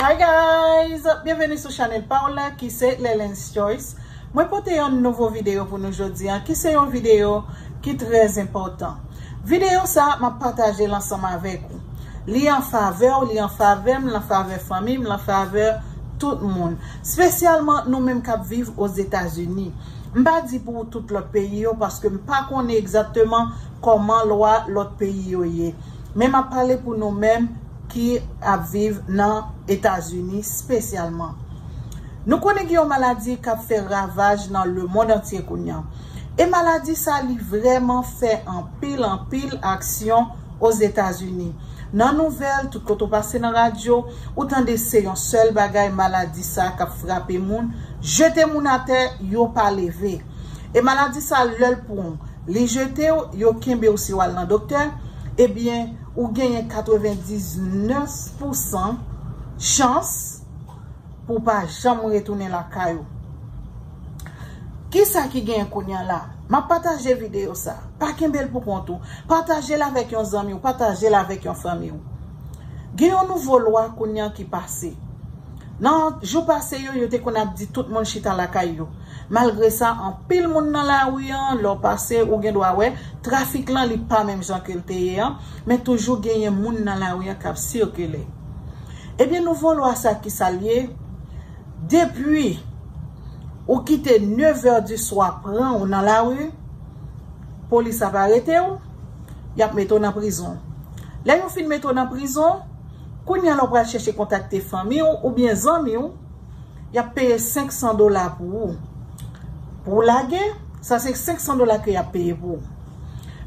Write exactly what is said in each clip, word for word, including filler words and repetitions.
Hi guys, byenveni sou chanèl pa w la ki se Lelens Choice. Mwen pote yon nouvo videyo pou nou jodi a, ki se yon videyo ki trè enpòtan. Videyo sa a, m ap pataje l ansanm avèk ou. Li an favè w, li an favè m, l an favè fanmi m, l an favè tout moun. Espesyalman nou menm k ap viv Ozetazini. M pa di pou tout lòt peyi yo, paske m pa konnen egzakteman kòman lwa lòt peyi yo ye. Men m ap pale pou nou menm ki ap viv nan Etazini espesyalman. Nou konnen gen yon maladi k ap fè ravaj nan lemonn antye kounye a. E maladi sa, li vrèman fè anpil, anpil aksyon Ozetazini. Nan nouvèl, tout kote w pase nan radyo, ou tande se yon sèl bagay, maladi sa k ap frape moun, jete moun atè, yo pa leve. E maladi sa, lè l pran w, li jete w, yo kenbe w si w al nan doktè, ebyen, ou genyen katrevendiznèf pousan chans pou w pa janm retounen lakay ou. Kisa ki genyen kounye a la? M ap pataje videyo sa. Pa kenbe l pou kont ou. Pataje l avèk yon zanmi w, pataje l avèk yon fanmi w. Gen yon nouvo lwa kounye a ki pase. Nan jou pase yo, yo te konn ap di tout moun chita lakay yo. Malgre sa, anpil moun nan lari an, lè w pase, ou gen dwa wè, trafik lan li pa menm jan ke l te ye an, men toujou genyen moun nan lari an k ap sikile. Ebyen, nouvo lwa sa ki sa l ye, depi ou kite nevè di swa pran ou nan lari, polis ap arete w, y ap mete w nan prizon. Lè yo fin mete w nan prizon, kounye a lè w pral chèche kontakte fanmi w oubyen zanmi w, y ap peye senk san dola pou ou. Pou w lage, sa se senk san dola ke y ap peye pou ou.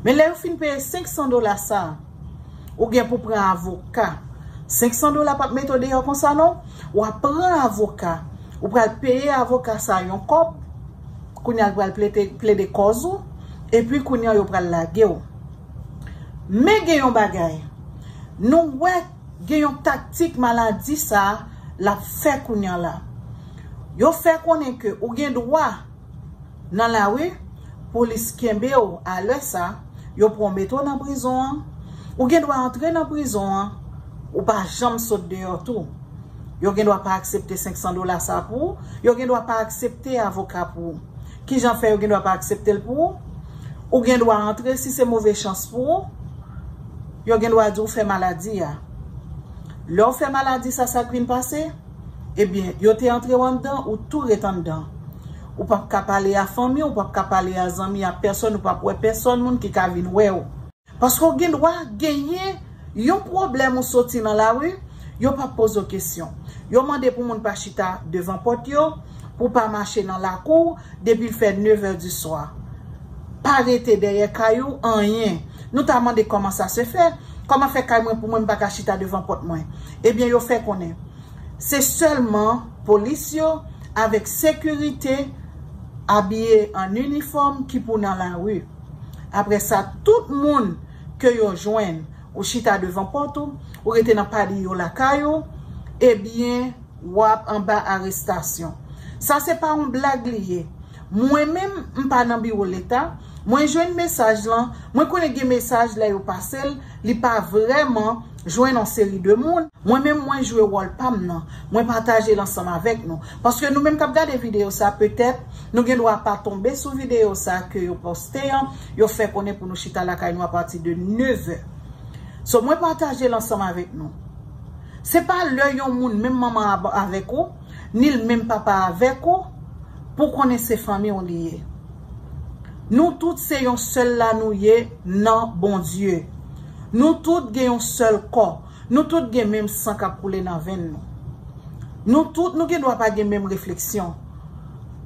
Men lè yo fin peye senk san dola sa, ou gen pou pran avoka. Senk san dola p ap mete w deyò konsa non. W ap pran avoka. Ou pral peye avoka sa yon kòb. Kounye a l pral plede, plede kòz ou. Epi kounye a yo pral lage w. Men gen yon bagay. Nou wè gen yon taktik maladi sa l ap fè kounye a la. Yo fè konnen ke ou gen dwa nan lari, polis kenbe w a lè sa, yo pran w mete w nan prizon an. Ou gen dwa antre nan prizon an, ou pa janm sot deyò tou. Yo gen dwa pa aksepte senk san dola sa pou ou, yo gen dwa pa aksepte avoka pou ou. Kijan fè yo gen dwa pa aksepte l pou ou? Ou gen dwa antre, si se move chans pou ou, yo gen dwa di w fè maladi a. Lè w fè maladi sa, sa k vin pase? Ebyen, yo te antre w anndan, ou tou ret anndan. Ou p ap ka pale a fanmi, ou p ap ka pale a zanmi, a pèsòn, ou p ap wè pèsòn moun ki ka vin wè w. Paske w gen dwa genyen yon pwoblèm ou soti nan lari, yo p ap poze w kesyon. Yo mande pou moun pa chita devan pòt yo, pou pa mache nan lakou depi l fè nevè di swa. Pa rete dèyè kay ou, anyen. Nou ta mande kòman sa se fè, kòman fè kay mwen pou mwen m pa ka chita devan pòt mwen. Ebyen, yo fè konnen se sèlman polis yo avèk sekirite abiye an inifòm ki pou nan lari. Apre sa, tout moun ke yo jwenn ou chita devan pòt ou, ou rete nan padi yo lakay ou, ebyen, w ap anba arestasyon. Sa se pa yon blag li ye. Mwen menm, m pa nan biwo leta, mwen jwenn mesaj lan, mwen konnen gen mesaj lè yo pase l, li pa vrèman jwenn yon seri de moun. Mwen menm, mwen jwe wòl pa m nan, mwen pataje l ansanm avèk nou. Paske nou menm k ap gade videyo sa, petèt, nou gen dwa pa tonbe sou videyo sa ke yo poste an, yo fè konnen pou nou chita lakay nou apati de nevè. So, mwen pataje l ansanm avèk nou. Se pa lè yon moun menm manman avèk ou, ni l menm papa avèk ou, pou konnen se fanmi w li ye. Nou tout se yon sèl la nou ye nan Bondye. Nou tout gen yon sèl kò. Nou tout gen menm san k ap koule nan venn nou. Nou tout, nou gen dwa pa gen menm refleksyon.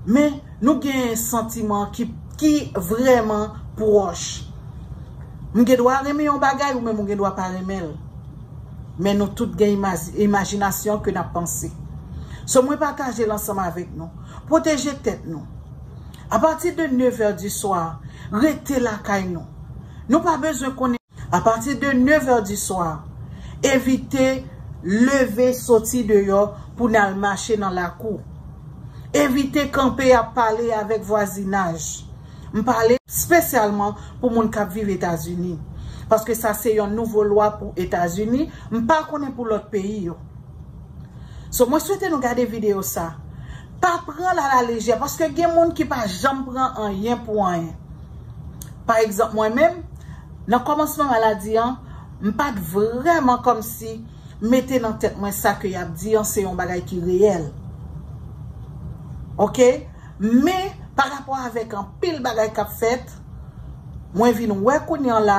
Men, nou gen santiman ki, ki vrèman pwòch. M gen dwa renmen yon bagay, ou menm ou gen dwa pa renmen l. Men nou tout gen imaj-, imajinasyon ke n ap panse. So, mwen pataje l ansanm avèk nou. Pwoteje tèt nou. Apati de nevè di swa, rete lakay nou. Nou pa bezwen konnen. Apati de nevè di swa, evite leve soti deyò pou n al mache nan lakou. Evite kanpe ap pale avèk vwazinaj. M pale espesyalman pou moun k ap viv Etazini. Paske sa se yon nouvo lwa pou Etazini. M pa konnen pou lòt peyi yo. So, mwen swete nou gade videyo sa. Pa pran l alalejè, paske gen moun ki pa janm pran anyen pou anyen. Pa egzanp, mwen menm, nan kòmansman maladi an, m pa t vrèman kòmsi mete nan tèt mwen sa ke y ap di an se yon bagay ki reyèl. Oke? Men, pa rapò avèk anpil bagay k ap fèt, mwen vin wè kounye a la,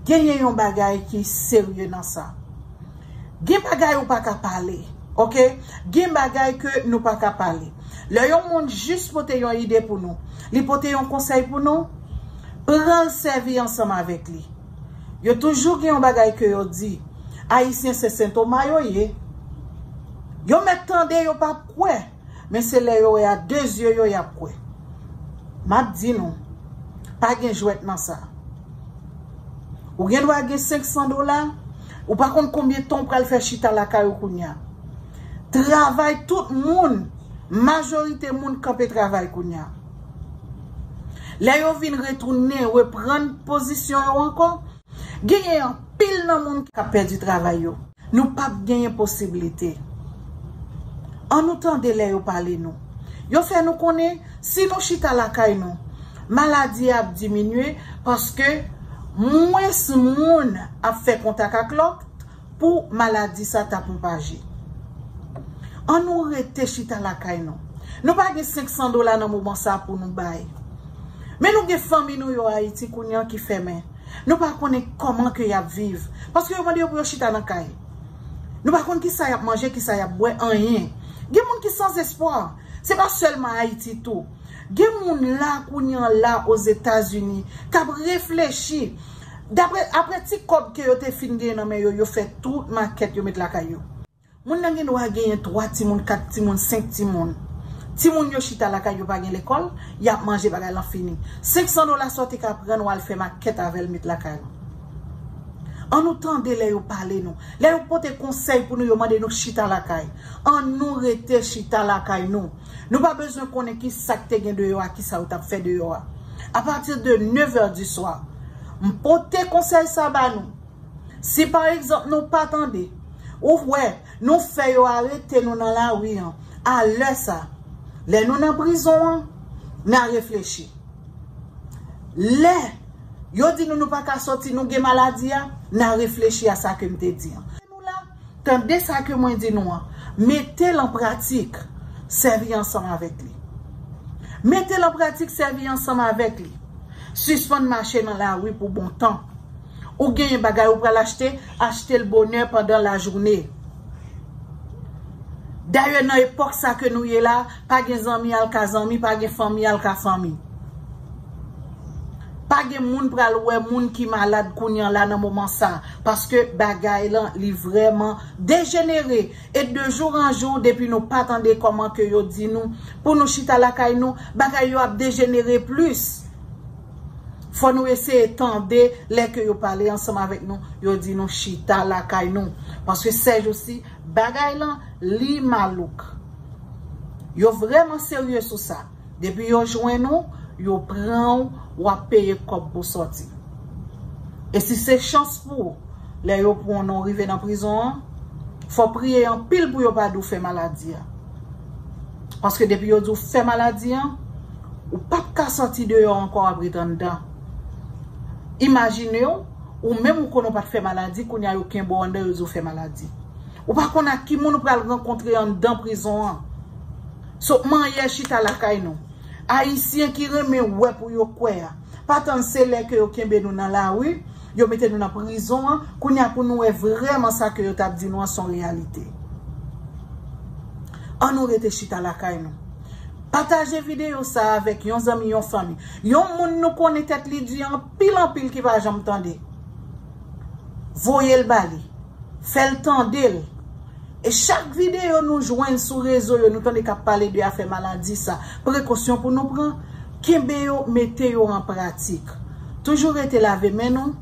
genyen yon bagay ki serye nan sa. Gen bagay ou pa ka pale, oke? Gen bagay ke nou pa ka pale. Lè yon moun jis pote yon ide pou nou, li pote yon konsèy pou nou, pran l sèvi ansanm avèk li. Yo toujou gen yon bagay ke yo di. Ayisyen se sentoma yo ye. Yo mèt tande, yo p ap kwè. Men se lè yo wè a de zye yo y ap kwè. M ap di nou, pa gen jwèt nan sa. Ou gen dwa gen senk san dola, ou pa konn konbyen tan w pral fè chita lakay ou kounye a. Travay tout moun, majorite moun kanpe travay kounye a. Lè yo vin retounen, reprann pozisyon yo ankò, genyen anpil nan moun k ap pèdi travay yo. Nou p ap genyen posiblite. An nou tande lè yo pale nou. Yo fè nou konnen si nou chita lakay nou, maladi a ap diminye paske mwens moun ap fè kontak ak lòt pou maladi sa ta pwopaje. An nou rete chita lakay nou. Nou pa gen senk san dola nan moman sa pou nou bay. Men nou gen fanmi nou yo Ayiti kounye a ki fèmen. Nou pa konnen kòman ke y ap viv. Paske yo mande yo pou yo chita nan kay. Nou pa konn kisa y ap manje, kisa y ap bwè, anyen. Gen moun ki san espwa. Se pa sèlman Ayiti tou. Gen moun la kounye a la Ozetazini k ap reflechi. Dapre, apre ti kòb ke yo te fin genyen nan men yo, yo fè tout makèt yo met lakay yo. Moun nan gen dwa genyen twa timoun, kat timoun, senk timoun. Timoun yo chita lakay yo pa gen lekòl, y ap manje bagay lan fini. Senk san dola sa w te ka pran w al fè makèt avè l met lakay ou. An nou tande lè yo pale nou. Lè yo pote konsèy pou nou, yo mande nou chita lakay. An nou rete chita lakay nou. Nou pa bezwen konnen ki sa k te gen deyò a, ki sa yo t ap fè deyò a. Apati de nev è di swa, m pote konsèy sa ba nou. Si pa egzanp nou pa tande, ou wè, nou fè yo arete nou nan lari an, a lè sa, lè nou nan prizon an, n a reflechi. Lè yo di nou nou pa ka sòti, nou gen maladi a, n a reflechi a sa ke m te di an. Nou la, tande sa ke mwen di nou an, mete l an pratik, sèvi ansanm avèk li. Mete l an pratik, sèvi ansanm avèk li. Sispann mache nan lari pou bon tan. Ou genyen bagay ou pral achte, achte l bonè pandan lajounen. Dayè, nan epòk sa ke nou ye la, pa gen zanmi al ka zanmi, pa gen fanmi al ka fanmi. Pa gen moun pral wè moun ki malad kounye a la nan moman sa, paske bagay lan, li vrèman dejenere. E de jou an jou, depi nou pa tande kòman ke yo di nou pou nou chita lakay nou, bagay yo ap dejenere plis. Fò nou eseye tande lè ke yo pale ansanm avèk nou, yo di nou chita lakay nou. Paske sèjousi, bagay lan, li malouk. Yo vrèman serye sou sa. Depi yo jwenn ou, yo pran ou, w ap peye kòb pou sòti. E si se chans pou ou, lè yo pran w, rive nan prizon an, fò w priye anpil pou yo pa di w fè maladi a. Paske depi yo di w fè maladi an, ou p ap ka sòti deyò ankò, w ap ret anndan. Imajine w, ou menm ou konnen w pa t fè maladi, kounye a yo kenbe w anndan, yo di w fè maladi. Ou pa konn ak ki moun ou pral rankontre anndan prizon an. So, manyè chita lakay nou. Ayisyen ki renmen wè pou yo kwè a. Pa tann se lè ke yo kenbe nou nan lari, yo mete nou nan prizon an, kounye a pou nou wè vrèman sa ke yo t ap di nou an se yon reyalite. An nou rete chita lakay nou. Pataje videyo sa a avèk yon zanmi, yon fanmi. Yon moun nou konnen tèt li di anpil, anpil ki pa janm tande. Voye l ba li. Fè l tande l. E chak videyo nou jwenn sou rezo yo, nou tande k ap pale de afè maladi sa, prekosyon pou nou pran, kenbe yo, mete yo an pratik. Toujou rete lave men nou,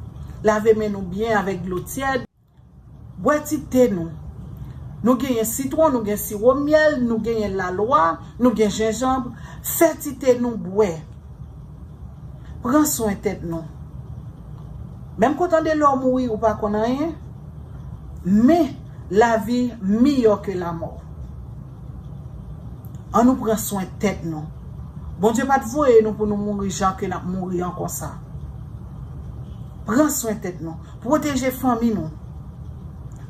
lave men nou byen avèk dlo tyèd, bwè ti te nou. Nou genyen sitwon, nou gen siwo myèl, nou genyen lalwa, nou gen jenjanm, fè ti te nou bwè. Pran swen tèt nou. Menm kote lè w mouri, ou pa konn anyen. Men, Lavi miyò ke lamò. An nou pran swen tèt nou. Bondye pa t voye nou pou nou mouri jan ke n ap mouri an konsa. Pran swen tèt nou. Pwoteje fanmi nou.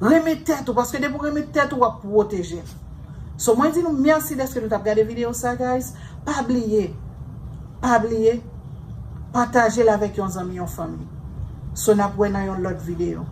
Renmen tèt ou, paske depi w renmen tèt ou, w ap pwoteje. So, mwen di nou mèsi dèske nou t ap gade videyo sa, guys. Pa bliye, pa bliye, pataje l avèk yon zanmi, yon fanmi. So, n ap wè nan yon lòt videyo.